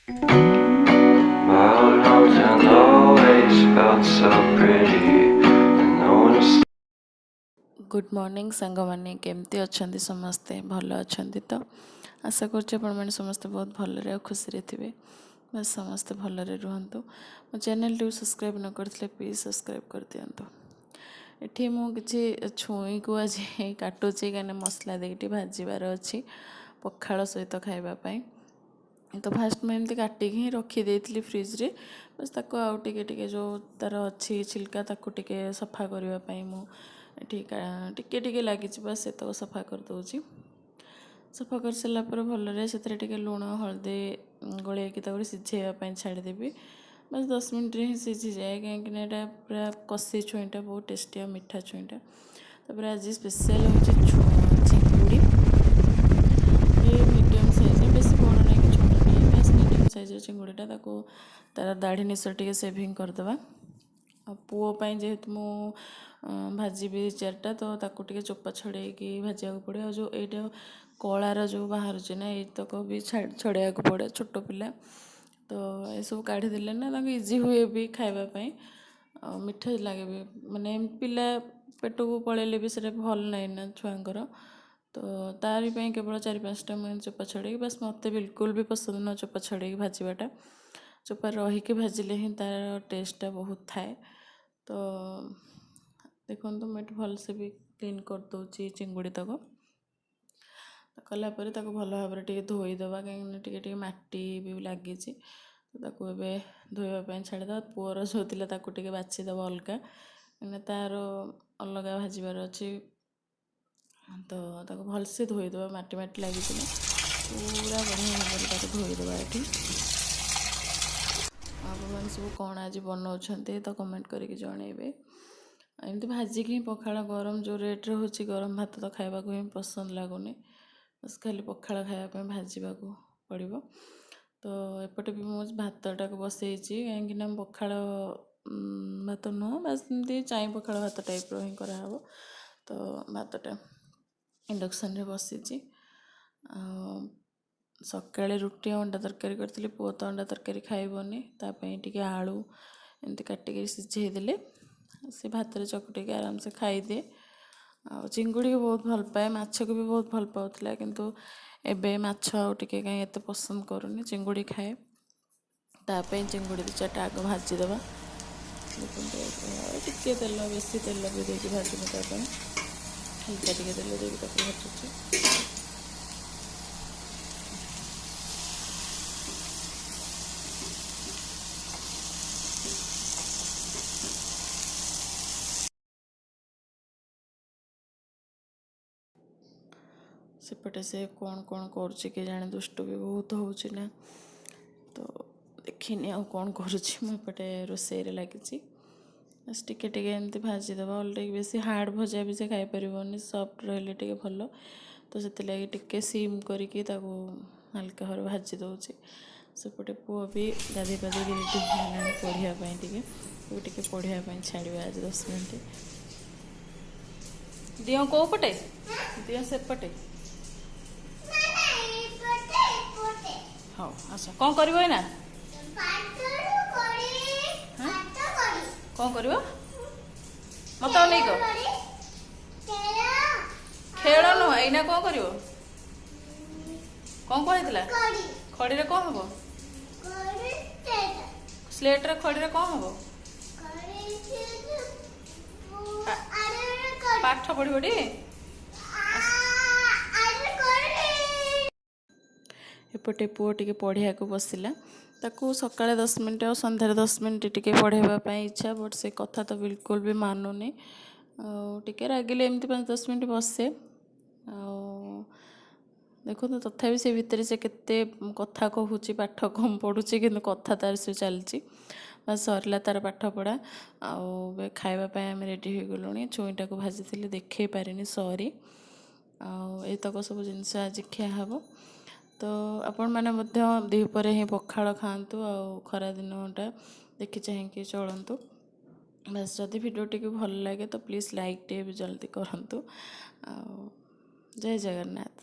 My old hometown always felt so pretty, and no one's good morning ସାଙ୍ଗମାନେ, କେମିତି ଅଛନ୍ତି ସମସ୍ତେ? ଭଲ ଅଛନ୍ତି ତ? ଆଶା କରୁଛି ଆପଣମାନେ ସମସ୍ତେ ବହୁତ ଭଲରେ ଆଉ ଖୁସିରେ ଥିବେ। ବାସ୍, ସମସ୍ତେ ଭଲରେ ରୁହନ୍ତୁ। ମୋ ଚ୍ୟାନେଲଟିକୁ ସବସ୍କ୍ରାଇବ୍ ନ କରିଥିଲେ ପ୍ଲିଜ୍ ସବସ୍କ୍ରାଇବ୍ କରିଦିଅନ୍ତୁ। ଏଠି ମୁଁ କିଛି ଛୁଇଁକୁ ଆଜି କାଟୁଛି, କାହିଁକିନା ମସଲା ଦେଇକି ଟିକେ ଭାଜିବାର ଅଛି ପଖାଳ ସହିତ ଖାଇବା ପାଇଁ। ତ ଫାଷ୍ଟ ମୁଁ ଏମିତି କାଟିକି ହିଁ ରଖିଦେଇଥିଲି ଫ୍ରିଜରେ। ବାସ୍, ତାକୁ ଆଉ ଟିକେ ଟିକେ ଯେଉଁ ତା'ର ଅଛି ଛିଲକା, ତାକୁ ଟିକେ ସଫା କରିବା ପାଇଁ ମୁଁ ଏଠି ଟିକେ ଟିକେ ଲାଗିଛି, ବାସ୍ ସେତକ ସଫା କରିଦେଉଛି। ସଫା କରିସାରିଲା ପରେ ଭଲରେ ସେଥିରେ ଟିକେ ଲୁଣ ହଳଦୀ ଗୋଳେଇକି ତାକୁ ସିଝେଇବା ପାଇଁ ଛାଡ଼ିଦେବି। ବାସ୍, 10 ମିନିଟ୍ରେ ହିଁ ସିଝିଯାଏ, କାହିଁକିନା ଏଇଟା ପୁରା କଷି ଛୁଇଁଟା, ବହୁତ ଟେଷ୍ଟି ଆଉ ମିଠା ଛୁଇଁଟା। ତାପରେ ଆଜି ସ୍ପେଶାଲ୍ ହେଉଛି ଚିଙ୍ଗୁଡ଼ି। ଏ ମିଡ଼ିୟମ୍ ସାଇଜ୍ର, ବେଶୀ ବଡ଼ ନାହିଁ କି ଛୋଟ ନାହିଁ, ବାସ୍ ମିଡ଼ିୟମ୍ ସାଇଜ୍ର ଚିଙ୍ଗୁଡ଼ିଟା। ତାକୁ ତା'ର ଦାଢ଼ି ନିଶ ଟିକେ ସେଭିଂ କରିଦେବା। ଆଉ ପୁଅ ପାଇଁ ଯେହେତୁ ମୁଁ ଭାଜିବି ଚାରିଟା, ତ ତାକୁ ଟିକେ ଚୋପା ଛଡ଼େଇକି ଭାଜିବାକୁ ପଡ଼ିବ। ଆଉ ଯେଉଁ ଏଇଟା କଳାର ଯେଉଁ ବାହାରୁଛି ନା, ଏଇତକ ବି ଛଡ଼େଇବାକୁ ପଡ଼େ। ଛୋଟ ପିଲା ତ, ଏସବୁ କାଢ଼ିଦେଲେ ନା ତାଙ୍କୁ ଇଜି ହୁଏ ବି ଖାଇବା ପାଇଁ, ଆଉ ମିଠା ଲାଗେ ବି। ମାନେ ପିଲା ପେଟକୁ ପଳେଇଲେ ବି ସେଇଟା ଭଲ ନାହିଁ ନା ଛୁଆଙ୍କର। ତ ତାରି ପାଇଁ କେବଳ ଚାରି ପାଞ୍ଚଟା ମୁଁ ଏମିତି ଚୋପା ଛଡ଼େଇକି। ବାସ୍, ମୋତେ ବିଲକୁଲ ବି ପସନ୍ଦ ନୁହଁ ଚୋପା ଛଡ଼େଇକି ଭାଜିବାଟା। ଚୋପା ରହିକି ଭାଜିଲେ ହିଁ ତା'ର ଟେଷ୍ଟଟା ବହୁତ ଥାଏ। ତ ଦେଖନ୍ତୁ, ମୁଁ ଏଠି ଭଲସେ ବି କ୍ଲିନ୍ କରିଦେଉଛି ଚିଙ୍ଗୁଡ଼ି ତକ। କଲା ପରେ ତାକୁ ଭଲ ଭାବରେ ଟିକେ ଧୋଇଦେବା, କାହିଁକିନା ଟିକେ ଟିକେ ମାଟି ବି ଲାଗିଛି। ତ ତାକୁ ଏବେ ଧୋଇବା ପାଇଁ ଛାଡ଼ିଦେବା। ପୁଅର ଯେଉଁ ଥିଲା, ତାକୁ ଟିକେ ବାଛିଦେବା ଅଲଗା, କାହିଁକିନା ତା'ର ଅଲଗା ଭାଜିବାର ଅଛି। ତ ତାକୁ ଭଲସେ ଧୋଇଦେବା, ମାଟି ମାଟି ଲାଗିଛି ନା, ପୁରା ବଢ଼ିଆ ଭାବରେ ତାକୁ ଧୋଇଦେବା ଏଠି। ଆପଣମାନେ ସବୁ କ'ଣ ଆଜି ବନାଉଛନ୍ତି ତ କମେଣ୍ଟ କରିକି ଜଣେଇବେ। ଏମିତି ଭାଜିକି ହିଁ ପଖାଳ, ଗରମ ଯେଉଁ ରେଟ୍ରେ ହେଉଛି, ଗରମ ଭାତ ତ ଖାଇବାକୁ ହିଁ ପସନ୍ଦ ଲାଗୁନି। ବାସ୍, ଖାଲି ପଖାଳ ଖାଇବା ପାଇଁ ଭାଜିବାକୁ ପଡ଼ିବ। ତ ଏପଟେ ବି ମୁଁ ଭାତଟାକୁ ବସେଇଛି, କାହିଁକିନା ପଖାଳ ଭାତ ନୁହଁ, ବାସ୍ ଏମିତି ଚାଇଁ ପଖାଳ ଭାତ ଟାଇପ୍ର ହିଁ କରାହେବ। ତ ଭାତଟା ଇଣ୍ଡକ୍ସନ୍ରେ ବସିଛି। ଆଉ ସକାଳେ ରୁଟି ଆଉ ଅଣ୍ଡା ତରକାରୀ କରିଥିଲି। ପୁଅ ତ ଅଣ୍ଡା ତରକାରୀ ଖାଇବନି, ତା ପାଇଁ ଟିକେ ଆଳୁ ଏମିତି କାଟିକି ସିଝେଇ ଦେଲେ ସେ ଭାତରେ ଚକଟିକି ଆରାମସେ ଖାଇଦିଏ। ଆଉ ଚିଙ୍ଗୁଡ଼ିକୁ ବହୁତ ଭଲ ପାଏ, ମାଛକୁ ବି ବହୁତ ଭଲ ପାଉଥିଲା, କିନ୍ତୁ ଏବେ ମାଛ ଆଉ ଟିକେ କାହିଁ ଏତେ ପସନ୍ଦ କରୁନି, ଚିଙ୍ଗୁଡ଼ି ଖାଏ। ତା ପାଇଁ ଚିଙ୍ଗୁଡ଼ି ଦୁଇ ଚାରିଟା ଆଗ ଭାଜିଦେବା। ଦେଖନ୍ତୁ, ଟିକେ ତେଲ, ବେଶୀ ତେଲ ବି ଦେଇକି ଭାଜୁନି, ତା ପାଇଁ ହାଲକା ଟିକେ ତେଲ ଦେଇକି ତାକୁ ଭାଜୁଛି। ସେପଟେ ସେ କ'ଣ କ'ଣ କରୁଛି କେଜାଣି, ଦୁଷ୍ଟ ବି ବହୁତ ହେଉଛି ନା, ତ ଦେଖିନି ଆଉ କ'ଣ କରୁଛି। ମୁଁ ଏପଟେ ରୋଷେଇରେ ଲାଗିଛି। ବାସ୍, ଟିକେ ଟିକେ ଏମିତି ଭାଜିଦେବା ଅଲରେଡ଼ି। ବେଶୀ ହାର୍ଡ଼ ଭଜା ବି ସେ ଖାଇପାରିବନି, ସଫ୍ଟ ରହିଲେ ଟିକେ ଭଲ। ତ ସେଥିଲାଗି ଟିକେ ସିମ୍ କରିକି ତାକୁ ହାଲକା ଭାବରେ ଭାଜି ଦେଉଛି। ସେପଟେ ପୁଅ ବି ଗାଧୋଇ ପାଧେଇକି ରେଡ଼ି ହେଇଗଲାଣି ପଢ଼ିବା ପାଇଁ। ଟିକେ ତାକୁ ଟିକେ ପଢ଼ିବା ପାଇଁ ଛାଡ଼ିବା ଆଜି 10 ମିନିଟ୍। ଦିଅ, କେଉଁ ପଟେ ଦିଅ? ସେପଟେ। ହଉ, ଆସ। କ'ଣ କରିବ ଏଇନା? କ'ଣ କରିବ ମତେ ଅନେଇକ। ଖେଳ ନୁହଁ, ଏଇନା କ'ଣ କରିବ? କ'ଣ କୁହାହେଇଥିଲା? ଖଡ଼ିରେ କ'ଣ ହବ? ସ୍ଲେଟ୍ରେ ଖଡ଼ିରେ କ'ଣ ହବ? ପାଠ ପଢିବ ଟି। ଏପଟେ ପୁଅ ଟିକେ ପଢ଼ିବାକୁ ବସିଲା। ତାକୁ ସକାଳେ 10 ମିନିଟ୍ ଆଉ ସନ୍ଧ୍ୟାରେ 10 ମିନିଟ୍ ଟିକେ ପଢ଼ାଇବା ପାଇଁ ଇଚ୍ଛା, ବଟ୍ ସେ କଥା ତ ବିଲକୁଲ ବି ମାନୁନି। ଆଉ ଟିକେ ରାଗିଲେ ଏମିତି 5-10 ମିନିଟ୍ ବସେ। ଆଉ ଦେଖନ୍ତୁ, ତଥାପି ସେ ଭିତରେ ସେ କେତେ କଥା କହୁଛି। ପାଠ କମ୍ ପଢ଼ୁଛି, କିନ୍ତୁ କଥା ତାର ସେ ଚାଲିଛି। ବାସ୍, ସରିଲା ତାର ପାଠ ପଢ଼ା। ଆଉ ଏବେ ଖାଇବା ପାଇଁ ଆମେ ରେଡ଼ି ହୋଇଗଲୁଣି। ଛୁଇଁଟାକୁ ଭାଜିଥିଲି, ଦେଖେଇ ପାରିନି, ସରି। ଆଉ ଏତକ ସବୁ ଜିନିଷ ଆଜି ଖିଆ ହେବ। ତ ଆପଣମାନେ ମଧ୍ୟ ଦ୍ୱିପହରେ ହିଁ ପଖାଳ ଖାଆନ୍ତୁ ଆଉ ଖରା ଦିନଟା ଦେଖି ଚାହିଁକି ଚଳନ୍ତୁ। ବାସ୍, ଯଦି ଭିଡ଼ିଓଟିକୁ ଭଲ ଲାଗେ ତ ପ୍ଲିଜ୍ ଲାଇକ୍ ଟିକେ ବି ଜଲ୍ଦି କରନ୍ତୁ। ଆଉ ଜୟ ଜଗନ୍ନାଥ।